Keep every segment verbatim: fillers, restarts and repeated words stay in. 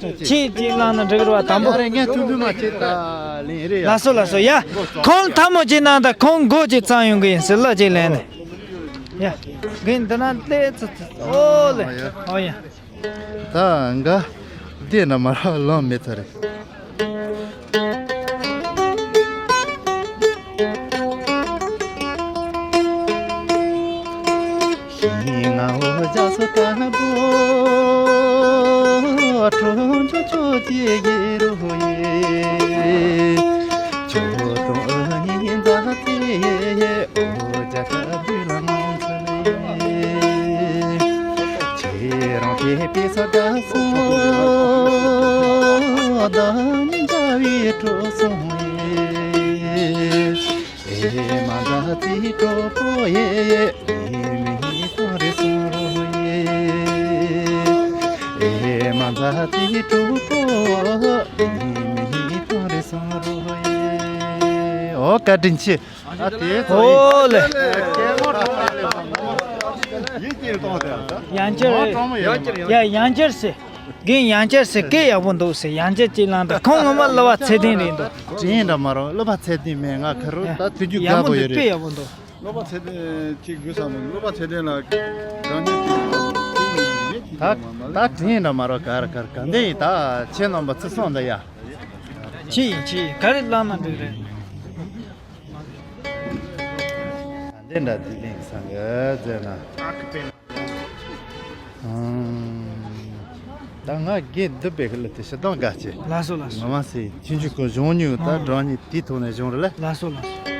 ཁྱེད་ཅིག་བླངས་ན་འགྲིག་རེད་བ། དང་པོ། ཡ་རེད། ངས་ཐུང་ཐུང་མ་བྱེད་ད་ལེན་རེད་ཡ། ལགས་སོ་ལགས་སོ། ཡ། ཁོང་ཐལ་མོ་ཅིག་གནང་དང་། ཁོང་མགོ་ཅིག་བརྩམས་ཡོང་གི་ཡིན་ཟེར། ལགས་ཅིག་ལེན་ནས། ཡ། རྒན་འདི་ན་སླེབས་ཚུལ་ཚུལ། ཨོ་ལེ། ཨོ་ཡ། ད་འགའ་བསྡད་ན་མ་རག་ལམ་མེད་ཚར་རེད། ཞིང་ང་འོ་ཇ་སོ་ཀ་བོ་ཁྲོ་ཆོ་ཆོ་ཅི་ཡེ་རུ་ཡེ། ཆོ་དང་ཨ་ནི་འཛའ་ཏེ་འོ་ཇ་ཀ་བུ་ལ་མང་ཚ་ལེ། ཁྱེད་རང་དེ་པེ་ས་དགའ་སོང་། ད་ནི་འདྲ་བའི་འགྲོ་སོང་ཡེ། ཨེ་མ་འདའ་ཙི་གྲོགས་པོ་ཡེ། ཨེ་མི་ཐང་རེ་སོང་རོ་ཡེ། ཨེ་མ་འདའ་ཙི་གྲོགས་པོ། ཨེ་མི་ཐང་རེ་སོང་རོ་ཡེ། ཨོ་བཀའ་དྲིན་ཆེ། ཨ་དེ་ཚོ་ཡིན། ཨོ་ལེ། སྐད་མོ་གྲོགས་པོ་ལེ། ཡིད་ཀྱིས་གཏོང་དེ། ཡང་བསྐྱར། ཨོ་གྲོགས་མོ་ཡིན། ཡ་ཡང་བསྐྱར་ཟེར། རྒན་ཡང་བསྐྱར་ཟེར། སྐད་ཡག་པོ་འདུག་ཟེར། ཡང་བསྐྱར་ཅིག་བླངས་དང་། ཁོང་ངོ་མ་གླུ་བ་ཚད་ལྡན་རེད་འདུག་དྲིན་འདྲ་མ་རོ། གླུ་བ་ཚད་ལྡན་མེད། ང་ཁ་རུ་ད་དུས་རྒྱུན་ཡག་དགའ་པོ་པོ་འདུག་ཡོད་རེད། དཔེ་ཡག་པོ་འདུག་གླུ་བ་ཚད་ལྡན་ཅིག་དགོས་བསམ་མོ། གླུ་བ་ཚད་ལྡན་ལ་རང་ཉིད་ཀྱི་ད་ད་དྲིན་འདྲ་མ་རོ། ག་རེ་ག་རེ་ག་འདི་ཡིན། ད་ཁྱེད་རྣམ་པ་ཚུར་སོང་ད་ཡ། ཅི་ཡིན་ཅི་ཡིན། ག་རེ་བླངས་ན་འགྲིག་རེད། ད་འདི་འདྲ་དུས་གླིང་སང་གི་མཛད་ན། ཨང་། ད་ང་རྒན་འདི་པའི་གི་ལ་དེ་ཞེ་སྡང་དགའ་ཆེ། ལགས་སོ་ལགས་སོ། ང་མ་སི་ཁྱིམ་རྒྱུད་ཀྱི་གཞུང་ཉུག་ད། ཨང་། རང་ཉིད་དེའི་ཐོག་ནས་བྱུང་རེད་ལ། ལགས་སོ་ལགས་སོ།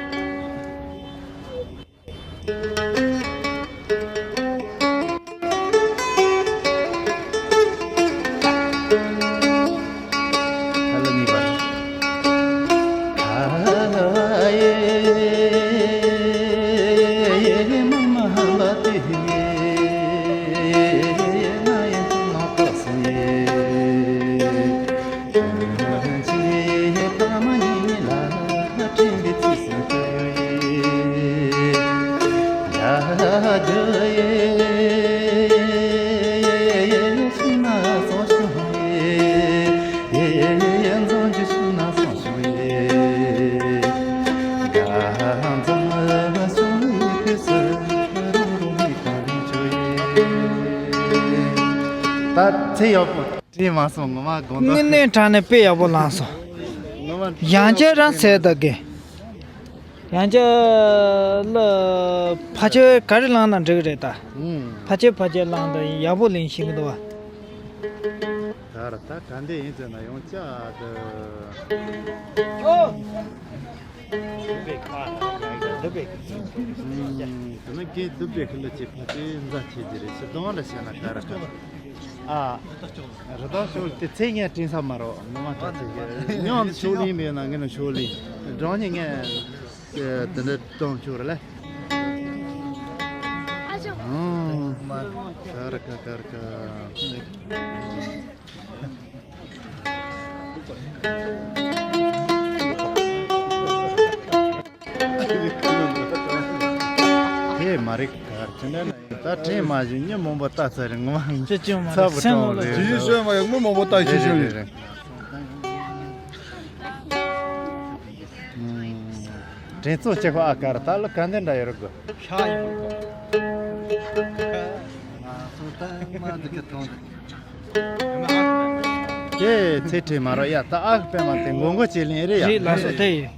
ད་ཚེ་ཡག་པོ། དྲིན་མ་སོང་། ངོ་མ་དགོངས་དག་དངོས་གནས་དྲང་གནས་དཔེ་ཡག་པོ་བླངས་སོང་། ངོ་མ་ཡང་བསྐྱར་རང་ཚད་ད་གི། ཡང་བསྐྱར་ལ་ཕལ་ཆེར་ག་རེ་བླངས་ན་འགྲིག་རེད་ད། ཨུམ། ཕལ་ཆེར་ཕལ་ཆེར་བླངས་ད་ཡག་པོ་ལེན་ཤེས་ཀྱི་འདུག་བ། ད་ར་ད་ག་འདྲ་ཡིན་ཟེར་ན་ཡང་བསྐྱར་ད། ཨོ། ཨུམ། དེ་ན་རྒན་འདི་པའི་ཁུལ་ལ་ཅིག་ཕལ་ཆེར་མཛའ་ཆེ་གི་རེད། ཞེ་སྡང་ལ་བྱས་ན་ག་རེ་ག་ཨ། རི་དྭགས་ཤོག་དེ་ཚེ་ངས་དྲན་ས་མ་རོ། ངོ་མ་ཁ་ཚེ་གི་མྱང་ཤོག་ལིང་མེད་ན་ངས་ན་ཤོག་ལིང་། སྦྲང་ཉི་ངས་དེ་འདྲ་གཏོང་ཆོག་རེད་ལ། ཨ་ཅོ། ཨང་། ཀར་ཀ་ཀར་ཀ། དེ་མ་རེད། གར་ཅི་འདྲ་ན་ཡིན། ད་དྲན་མ་བཞིན་མྱི་མང་པོ་ལྟ་ཚར་རེད། ངོ་མ་ཅི་ཅི་མ་རེད། ཚ་བོ་སེམས་སྤྲང་བོ་ལ་རེད། ཇི་ཞིག་ཤོད་མ་ཡོང་། མི་མང་པོ་ལྟ་ཤེས་ཤོད་རེད། རེད་རེད། དྲན་གཙོ་གཅིག་པ་ཨ་ཀར་ད་ལོ་ག་འདྲ་འདྲ་ཡོད་རེད་གོ། ཤ་ཡིན་པ། ང་ཚོ་ད་མ་འདི་ག་ཐོང་། དེ་ཚེ་ཁྲིད་མ་རོ་ཡ། ད་ཨག་པད་མ་དེ་མགོ་མགོ་བྱས་ལེན་རེད་ཡ། རེད་ལགས་སོ། དེ་ཡིན།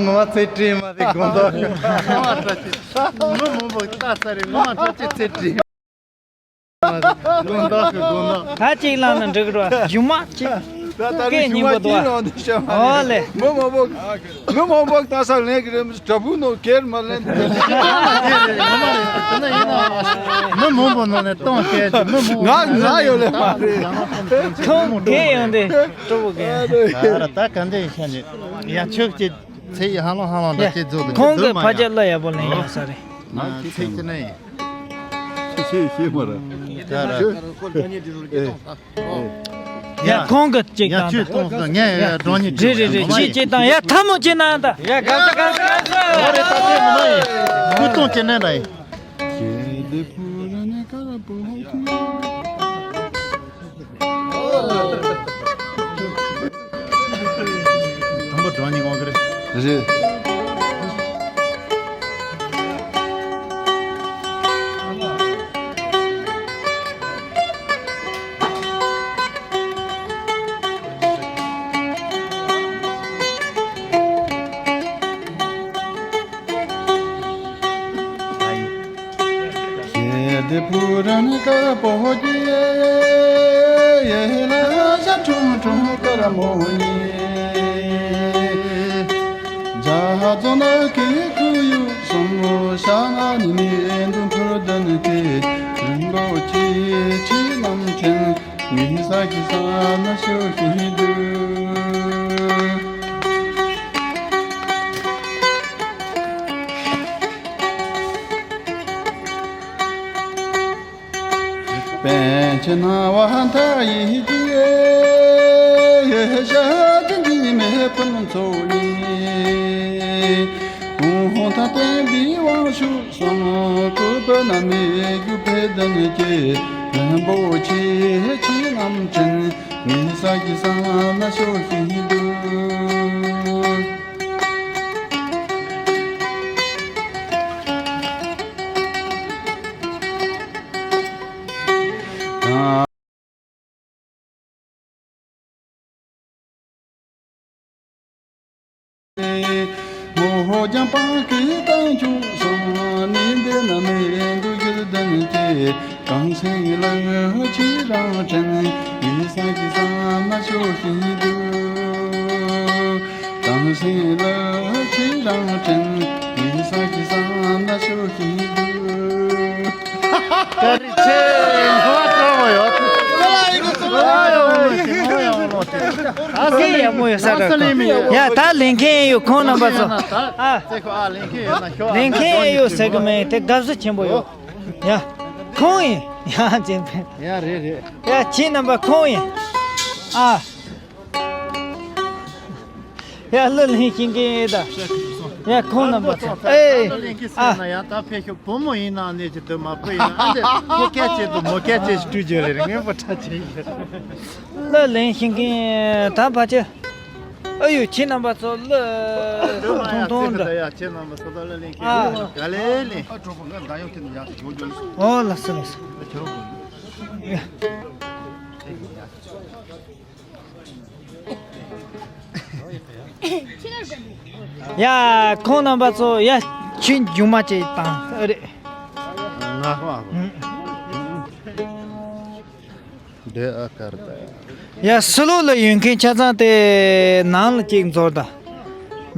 ངོ་མ་ཚེ་སྲིད་མ་རེད་དགོངས་དག་ངོ་མ་བཀྲ་ཤིས། མི་མང་པོ་ལྟ་ས་རེད། ངོ་མ་བཀྲ་ཤིས་ཚེ་སྲིད་མ་རེད་དགོངས་དག་གི་དགོངས་དག་ད་གཅིག་བླངས་ན་འགྲིག་གི་རེད་བ། གཞུག་མ་གཅིག་ད་ད་སྐད་རིང་སྙིང་པོ་ཞུ་མ་འདུག་ཅིག་ཡོང་དུས་བཤད་མ་ཨོ་ལེ། རེད། མི་མང་པོ་མི་མང་པོ་ལྟ་ས་ལེན་གི་རེད། དྲ་ཕུག་ནང་སྐད་མ་ལེན་དེ་རེད། ངོ་མ་རེད། དེ་ན་ཡིན་ན་མི་མང་པོ་ནང་ནས་གཏོང་སྐད་ཀྱི་མི་མང་པོ་ང་ང་ཡོད་ལེ་མ་རེད། ཁོང་སྐད་ཡོང་དེ་སྤྲོ་པོ་གི་ད་ར་ད་ག་འདྲ་ཡིན་ཤ་ནི་ཡང་ཆོག་ཅིག་ཚེ་ཡི་ཧ་ལོང་ཧ་ལོང་ད་ཅིག་རྫོགས་འདུག་ཁོང་གི་ཕ་ཆེ་བླ་ཡག་པོ་ལེན་ཡོང་ས་རེད། ང་ཚིག་ཅི་ནས་ཡིན། ཤེས་ཤེས་མ་རེད། ད་ར། ཡ་ཁོང་གི་ཅིག་ཡ་དང་ཆུ་གཏོང་སོང་ངས་ཡ་འགྲོ་ཉིད་རེད་རེད་རེད། ཅིག་ཅིག་དང་ཡ་ཐལ་མོ་ཅིག་ན་ད། ཡ་ག་ས་ག་ས་ག་ས། ཨོ་རེད། ད་དེ་ངོ་མ་ཡིན། ཁུ་གཏོང་ཅི་ནས་ད་ཡིན། དང་པོ་འགྲོ་ཉིད་དབང་གི་རེད། རེད། ཤེས་ཏེ་ཕུ་རན་དཀར་པོ་སྐྱེས། ཡེ་ལ་ཞབས་དྲུང་དྲུང་དཀར་མོ་ཉིད། འཇའ་ཚོན་ནག་གི་ཁུ་ཡུག་གསུམ། ཤ་ན་ནི་མེ་འདུན་ཕུར་ལྡན་གྱི། རིན་པོ་ཆེ་ཆེ་རྣམས་དྲན། ངེ་ས་ཀྱི་ས་ན་ཤོ་ཤི་འདུག་པཎ་ཆེན་སྣང་བ་མཐའ་ཡས་ཀྱི། ཞལ་གྱི་འཇིགས་མེད་ཕུན་ཚོགས་ཉིད། གོང་དང་བསྟན་པའི་དབང་ཕྱུག་གསུམ། བཀོད་པ་རྣམ་སྨིན་རྒྱུ་འཕེལ་ལྡན་གྱི། རིན་པོ་ཆེ་ཆེ་རྣམས་དྲན། ངེ་ས་ཀྱི་ས་ན་ཤོ་ཤི་འདུག་མོ་ཧོ་ཀྱང་པང་གི་བཏང་ཆུང་སོང་། ནི་འདི་ན་མི་འདུག་རྒྱུ་ལྡན་གྱི། གང་སེང་ལ་ཆི་རང་དྲན། ཡི་ས་ཀྱི་ས་ན་ཤོ་ཤི་འདུག་གང་སེང་ལ་ཆི་རང་དྲན། ཡི་ས་ཀྱི་ས་ན་ཤོ་ཤི་འདུག་ཀ་རི་ཆེ་ཧོ་ཀྲོ་མོ་ཡོད། ཨ་སེ་ཡ་མོ་ཡོད་ས་ར། ཡ་ད་ལེན་མཁན་ཡོད། ཁོང་རྣམ་པ་ཚོ་ཨ་ལེན་མཁན་ཡོད་ཟེར་གི་མེད། དེ་དགའ་བསུ་ཆེན་པོ་ཡོད། ཡ་ཁོང་ཡིན། ཡ་ཅེ་ཕན། ཡ་རེད་རེད། ཡ་ཁྱེད་རྣམ་པ་ཁོང་ཡིན། ཨ། ཡ་གླུ་ལེན་ཤེས་མཁན་ད། ཡ་ཁོང་རྣམ་པ་ཚོ། ཨེ། ཨ། ཡང་ད་ཕེབས་ཤོག་བུ་མོ་ཡིན་ན་གནས་ཀྱི་འདུག་མ་བུ་ཡིན་ན་ཨ་འདི་ཕོ་སྐད་ཆེད་དུ་མོ་སྐད་ཆེད་ཞིག་སྤྲུལ་རྒྱུ་རེད། ངས་བུ་ཕྲ་ཆེ་ཡིན། གླུ་ལེན་ཤེས་མཁན་ད་ཕ་ཆེ། ཨ་ཡོ་ཁྱེད་རྣམ་པ་ཚོ་གླུ་ཐུང་ཐུང་འདྲ། ཡ་ཁྱེད་རྣམ་པ་ཚོ་གླུ་ལེན་མཁན་ཨ་ག་ལེ་ལེན། ཨོ་ལགས་སོ་ལགས་སོ། ཡ་ཁོང་རྣམ་པ་ཚོ་ཡ་ཆུ་རྒྱུག་མ་ཅིག་བཏང་ཨ་རེད། ང་ཧོ་ཨ་ཧོ། འདི་ཨ་ཀར་ད། ཡ་ཕྱི་ལོགས་ལ་ཡོད་མཁན་ཆ་ཚང་དེ་ནང་ལ་ཅིག་འཛོལ་ད།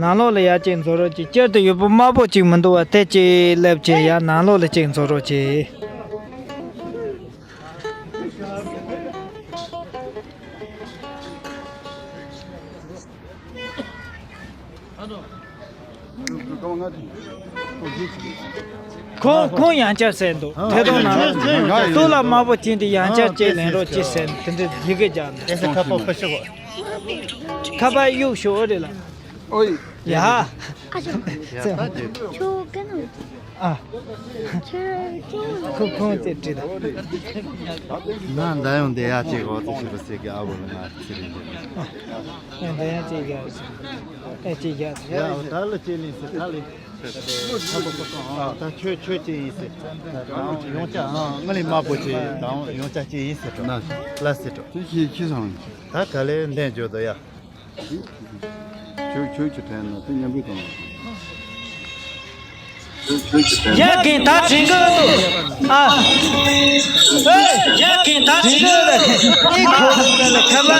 ནང་ལོགས་ལ་ཡ་ཅིག་འཛོལ་རོགས་ཅིག་སྤྱིར་དུ་ཡུལ་པོ་དམར་པོ་ཅིག་མི་འདུག་བ། དེ་ཅིག་སླེབས་ཅིག་ཡ་ནང་ལོགས་ལ་ཅིག་འཛོལ་རོགས་ཅིག་ཁོང་ཁོང་ཡང་བསྐྱར་ཟེར་འདུག་ཐད་གཏོང་ནང་ལ་སྟོད་ལ་དམར་པོ་ཅན་དེ་ཡང་བསྐྱར་ཅིག་ལེན་རོགས་ཅིག་ཟེར་དེ་འདྲ་ཡི་གེ་རྒྱག་འདུག་ཁ་པར་གཡུག་ཤོག་ཨོ་རེད་ལ། ཨོ་ཡི། ཡ། ཁྱོད་ག་ནས། ཨ། ཁྱོད་ཁྱོད། ཁོ་ཁོང་ཚེ་བྲིས་ད། ང་འདའ་ཡོང་དེ་ཡ་ཅིག་འོ་ཙི་ཞིག་པ་སེ་གི་ཨ་བོ་ལ་ང་ཚེ་རིང་དེ། ཨ། ཡང་འདའ་ཡང་ཅིག་རྒྱག་ཨེ་ཅིག་རྒྱག་ཡ་ད་ལ་ཅིག་ལིན་སེ་ད་ལིན། ད་ཁྱོད་ཁྱོད་ཅིག་ཡིན་སེ། ད་ཡོང་ཅ་ཨ་ང་ལི་མ་པོ་ཅིག་ད་ཡོང་ཅ་ཅིག་ཡིན་སེ་འགྲོ། ལ་སེ་འགྲོ། ཅི་ཅི་ཅི་སང་། ད་ག་ལེ་ལྡན་འཇོག་དོ་ཡ། ཁྱོད་ཁྱོད་ཀྱི་དྲན་ན་དེ་མཉམ་པའི་དང་། ཡ་གིན་ད་དྲན་གི་འདུག་ཨ། ཡ་གིན་ད་དྲན་གི་འདུག་ཁ་ལ་ཁ་ལ།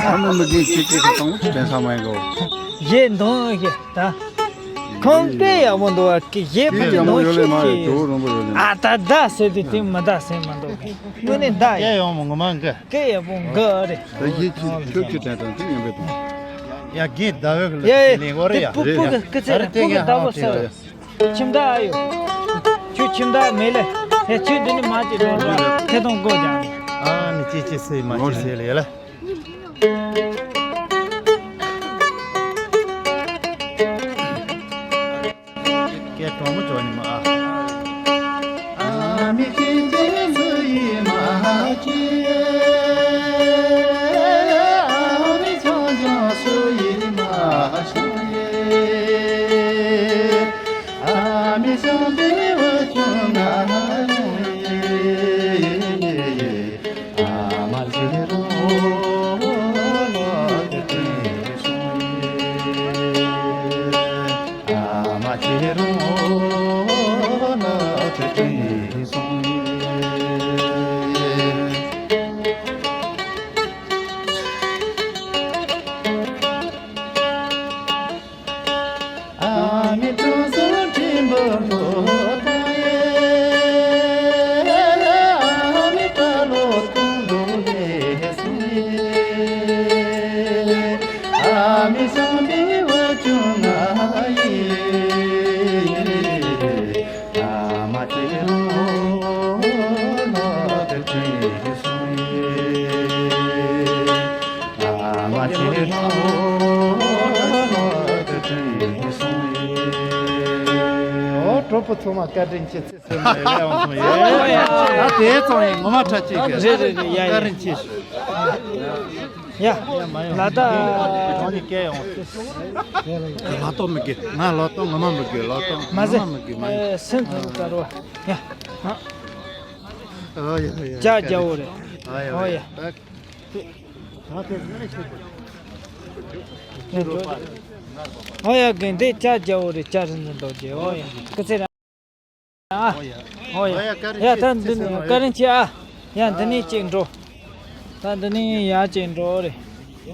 ཨ་ནི་མི་རྒན་ཁྱེད་ཀྱི་ཁ་དང་དྲན་ས་མ་ཡིན་གོ། ཡེ་འདོན་གི་ད། ཁོང་སྐད་ཡག་པོ་འདུག་བ། ཡེ་པོ་ཡག་པོ་འདོན་ཡོད་ལེ་ཤེས་མ་ཀྱི་རེད། ཇོ་བོ་རིན་པོ་ཡོད་ལེ་མ། ཨ་ད་ད་ཟེར་དུས་དེ་མི་ད་ཟེར་མ་འདུག་གི། དངོས་གནས་ད་ཡ། སྐད་ཡག་མོ་ངོ་མ་འགའ། སྐད་ཡག་པོ་འགའ་རེད། ད་ཡེ་ཁྱེད་ཁྱོད་ཀྱི་དྲན་དང་དེ་མཉམ་པའི་དང་། ཡ་གིན་ད་བོད་ཀྱི་ལ་ཡ་ཡ་ལེན་གོ་རེད་ཡ། དེ་སྤུ་སྤུ་གི་སྐུ་ཚེ་རེད། སྤུ་གི་ཟླ་བོ་ཟེར། ཁྱིམ་བདག་ཨ་ཡོ། ཁྱོད་ཁྱིམ་བདག་མེད་ལེ། ཡ་ཁྱོད་འདི་ནི་མ་ཅིག་འགྲོ་འགྲོ་ཐེ་གཏོང་དགོས་ཀྱང་། ཨ་ནི་ཅི་ཅི་སེ་མ་ཅི་སེ་ལེ་ཡ་ལ། སྐད་གྲོགས་མོ་ཅོག་ཉི་མ་ཨ། ཨ་མི་ཁྱེད་ཀྱི་ཟི་ཡི་མ་ཁྱེད། ཨ་མི་ཆང་ཆང་སུ་ཡི་མ་ཤོང་ཡེ། ཨ་མི་ཤོང་དེ་བུ་ཆུང་ན་ཡེ། ཨ་མ་ཁྱེད་རོ་ལོ་དེ་དེ་སོང་ཡེ། ཨ་མ་ཁྱེད་རོ་ལོ་དེ་དེ་སོང་ཡེ། ཨ་མི་ཁྲུང་སུ་ཁྲིན་པོ་ལོ་དང་ཡེ། ཨ་མི་ཀྲ་ལོ་ཐུང་དུ་ལེ་སུ་ཡེ། ཨ་མི་སང་པི་བ་ཅུ་ང་ཡེ། ཨ་མ་ཁྱེད་རོ་ལོ་དེ་དེ་སོང་ཡེ། ཨ་མ་ཁྱེད་རོ་ལོ་དེ་དེ་སོང་ཡེ། ཨོ་གྲོགས་པོ་ཚང་མ་བཀའ་དྲིན་ཆེ། ཚེ་སྲོག་ནས་རེ་བ་མཐོང་ཡོད། ཨ་དེ་ཙང་ཡིན་ངོ་མ་ཁྲ་ཅིག་གི་རེད་རེད་རེད། ཡ་ཡ་བཀའ་དྲིན་ཆེ་ཞུ། ཡ་ལ་ད་གྲོང་ནས་སྐད་ཡོང་། ལ་ཏོག་མི་དགོས། ང་ལ་ཏོག་ངོ་མ་མི་དགོས། ལ་ཏོག་མ་ཟེར། ངོ་མ་མི་དགོས། མ་ཡིན། སེམས་ཚོར་དཀར་བ། ཡ། ཨོ་ཡ་ཡ། ཅག་རྒྱལ་བོ་རེད། ཨོ་ཡ། ཨོ་ཡ། ཨོ་ཡ་རྒན་དེ་ཅག་རྒྱལ་བོ་རེད། ཅག་རིན་ཆེན་རྡོ་རྗེ། ཨོ་ཡ་སྐུ་ཚེ་རིང་། ཨ། ཨོ་ཡ། ཨོ་ཡ། ཨོ་ཡ། ཡ་ད་འདི་ནི་བཀའ་དྲིན་ཆེ་ཨ། ཡ་འདི་ནས་ཅིག་འགྲོ། ད་འདི་ནས་ཡ་ཅིག་འགྲོ་རེད།